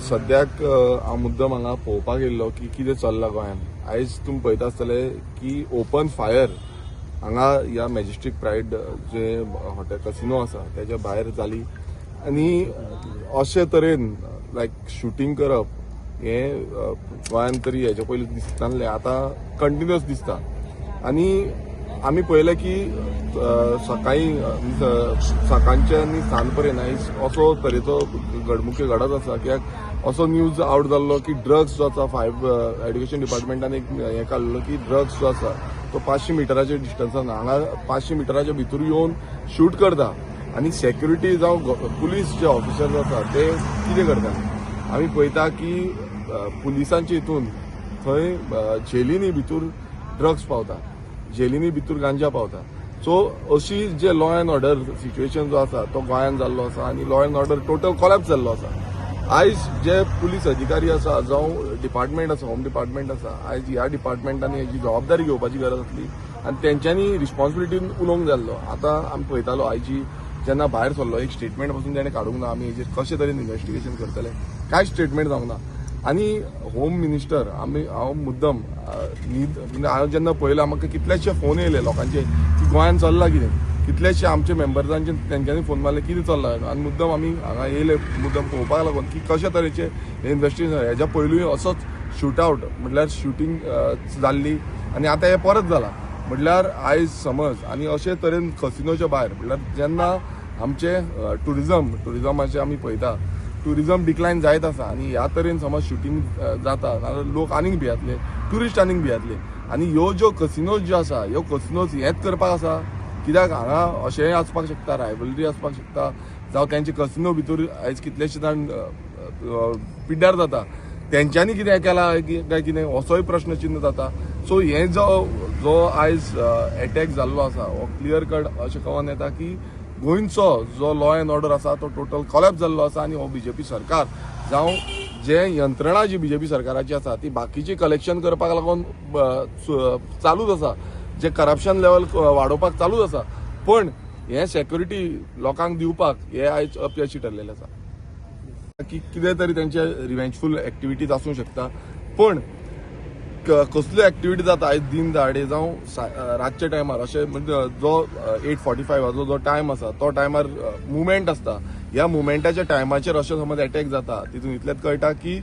सद्याक हांव मुद्दम हांगा पळोवपाक येयल्लो की कितें चल्लां गोंयांत. आयज तुमी पळयता आसतले की ओपन फायर हांगा ह्या मॅजेस्टीक प्रायड जे हॉटेल कसिनो आसा तेच्या भायर जाली आनी अशे तरेन लायक शुटींग करप हें गोंयांत तरी हेच्या पयलीं दिसनासलें, आतां कंटिन्युअस दिसता. आनी आमी पळयलें की सकाळीं सकाळचे आनी सांज पर्यंत आयज असो तरेचो घडणुके घडत आसा. कित्याक असो न्यूज आवट जाल्लो की ड्रग्स जो आसा, फायव एड्युकेशन डिपार्टमेंटान एक हें काडलेलो की ड्रग्स जो आसा तो 500 मिटराच्या डिस्टन्सान, हांगा 500 मिटराच्या भितर येवन शूट करता आनी सेक्युरिटी जावं पुलीस जे ऑफिसर्स आसा ते कितें करता? आमी पळयता की पुलिसांच्या हितून थंय झेलींनी भितर ड्रग्स पावता, झेलींनी भितर गांजा पावता. सो अशी जे लॉ अँड ऑर्डर सिच्युएशन जो आसा तो गोंयांत जाल्लो आसा आनी law and order total collapse जाल्लो आसा. आयज जे पुलीस अधिकारी आसा जावं डिपार्टमेंट आसा, होम डिपार्टमेंट आसा, आयज ह्या डिपार्टमेंटांनी हेजी जबाबदारी घेवपाची गरज आसली आनी तेंच्यांनी रिस्पॉन्सिबिलिटीन उलोवंक जाय आसलो. आतां आमी पळयतालो, आयजी जेन्ना भायर सरलो, एक स्टेटमेंट पासून तेणें काडूंक ना. आमी हेजेर कशे तरेन इन्वेस्टिगेशन करतले? कांयच स्टेटमेंट जावंक ना. आनी होम मिनिस्टर, आमी हांव मुद्दम न्हीद, म्हणजे हांव जेन्ना पळयलां, म्हाका कितलेशे फोन येयले लोकांचे की गोंयांत चल्लां कितें. कितलेशे आमचे मेंबर्सांचे तेंच्यांनी फोन मारले, कितें चल्लां. आनी मुद्दम आमी हांगा येयले मुद्दम पळोवपाक लागून की कशे तरेचे इन्वेस्टिगेशन. हेज्या पयलूय असोच शूट आवट, म्हटल्यार शुटींग जाल्ली आनी आतां हें परत जालां. म्हटल्यार आयज समज आनी अशे तरेन कसिनोच्या भायर, म्हटल्यार जेन्ना आमचे टुरिजमाचें आमी पळयता, टुरिजम डिक्लायन जायत आसा आनी ह्या तरेन समज शुटींग जाता नाजाल्यार लोक आनीक भियातले, ट्युरिस्ट आनीक भियातले. आनी ह्यो ज्यो कसिनोज ज्यो आसा, ह्यो कसिनोज हेच करपाक आसा. कित्याक हांगा अशेंय आसपाक शकता, रायवलरी आसपाक शकता, जावं तेंचे कसिनो भितर आयज कितलेशे जाण पिड्ड्यार जाता, तेंच्यांनी कितें केलां काय कितें, असोय प्रश्न चिन्ह जाता. सो हें जो जो आयज एटॅक जाल्लो आसा हो क्लियर कट अशें कळोन येता की गोंयचो जो लॉ एंड ऑर्डर आसा तो टोटल कॉलॅप्स जाल्लो आसा. आनी हो बीजेपी सरकार जावं जे यंत्रणा जी बीजेपी सरकाराची आसा ती बाकीची कलेक्शन करपाक लागून चालूच आसा, जे करप्शन लेवल वाडोवपाक चालूच आसा, पण हे सेक्युरिटी लोकांक दिवपाक हे आयज अपयशी ठरलेलें आसा की कितें तरी तेंचे रिवेंजफूल एक्टिविटीज आसूंक शकता. पण कसल्यो एक्टिविटी जाता आयज दिन दहाडे जावं रातच्या टायमार, अशें म्हणजे जो 8:45 जो जो टायम आसा तो टायमार मुवमेंट आसता, ह्या मुवमेंटाच्या टायमाचेर अशें समज एटॅक जाता, तितून इतलेंच कळटा की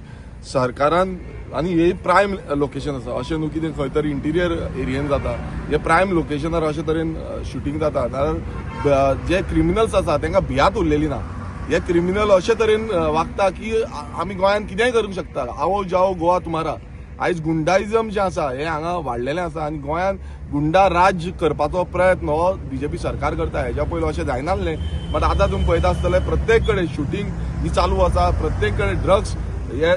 सरकारान, आनी हे प्रायम लोकेशन आसा, अशें न्हू कितें खंय तरी इंटिरियर एरियेन जाता, हे प्रायम लोकेशनार अशे तरेन शुटींग जाता नाजाल्यार जे क्रिमिनल्स आसा तांकां भियात उरलेली ना. हे क्रिमिनल अशे तरेन वागता की आमी गोंयांत कितेंय करूंक शकता, आओ जाओ गोवा तुम्हारा. आयज गुंडाइजम जें आसा हें हांगा वाडलेलें आसा आनी गोंयांत गुंडा राज्य करपाचो प्रयत्न हो बीजेपी सरकार करता. हेज्या पयलीं अशें जायनासलें, बट आतां तुमी पळयता आसतले, प्रत्येक कडेन शुटींग ही चालू आसा, प्रत्येक कडेन ड्रग्स हे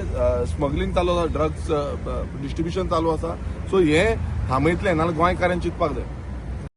स्मगलिंग चालू आसा, ड्रग्स डिस्ट्रिब्युशन चालू आसा. सो हें थांबयतलें नाजाल्यार गोंयकारांनी चिंतपाक जाय.